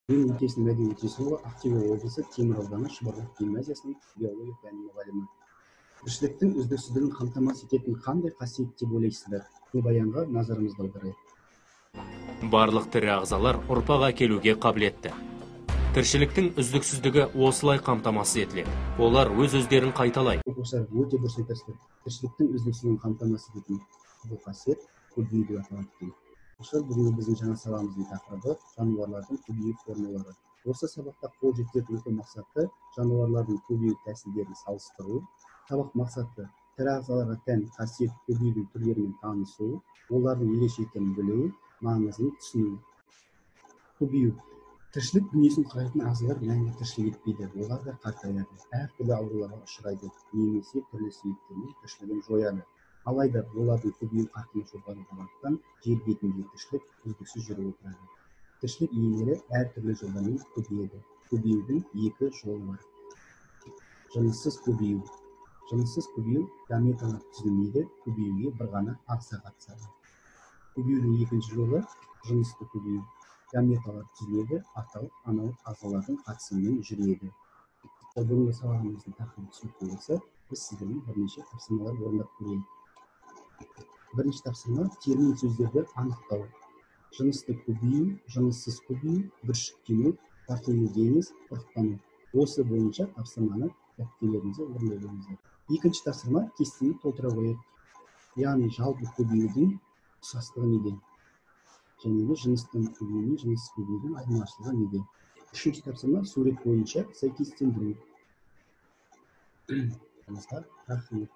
Мен Өтесін Мәди Өтесұлы, Ақтөбе облысы Темір ауданы Шұбарқұдық гимназиясының биология пәнінің мұғалімі. Тіршіліктің үздіксіздігін қамтамасыз ететін қандай қасиет деп ойлайсыздар? Баянға назарымызды аударайық. Барлық тірі ағзалар ұрпақ әкелуге қабілетті. Тіршіліктің үздіксіздігі осылай қамтамасыз етіледі. Олар өз-өздерін қайталайды. Оқушылар, өте дұрыс айтасыздар. Тіршіліктің үздіксіздігін қамтамасыз ететін бұл қасиет көбею деп аталады екен. Оқушылар, бүгінгі біздің жаңа сабағымыздың тақырыбы жануарлардың көбею формалары. Осы сабақта қол жеткізетін оқу мақсаты жануарлардың көбею тәсілдерін салыстыру. Сабақ мақсаты тірі ағзаларға тән қасиет көбеюдің түрлерімен танысу, олардың ерекшеліктерін білу, маңызын түсіну. Көбею. Тіршілік дүниесін құрайтын ағзалар мәңгі тіршілік етпейді, олар да қартаяды, әртүрлі ауруларға ұшырайды немесе түрлі себептермен тіршілігін жояды. Алайда олардың көбею қарқыны жоғары болғандықтан жер бетіндегі тіршілік үздіксіз жүріп отырады. Тіршілік иелері әртүрлі жолдармен көбейеді. Көбеюдің екі жолы бар. Жыныссыз көбею. Жыныссыз көбею гаметалар түзілмейді, көбеюге бір ғана ағза қатысады. Көбеюдің екінші жолы жынысты көбею. Гаметалар түзіледі, аталық, аналық ағзалардың қатысуымен жүреді. Бүгінгі сабағымыздың тақырыбы түсінікті болса, біз сіздермен бірнеше тапсырмалар орындап көрейік. Бірінші тапсырма термин сөздерді анықтау. Жынысты көбею, жыныссыз көбею, бүршіктену, партеногенез, ұрықтану. Осы бойынша тапсырманы дәптерлеріңізде орындай беріңіздер. Екінші тапсырма кестені толтыра қояйық. Яғни жалпы көбеюдің ұқсастығы неде? Және де жыныстың көбеюі мен жыныссыз көбеюдің айырмашылығы неде? Үшінші тапсырма сурет бойынша сәйкестендіру. Рахмет.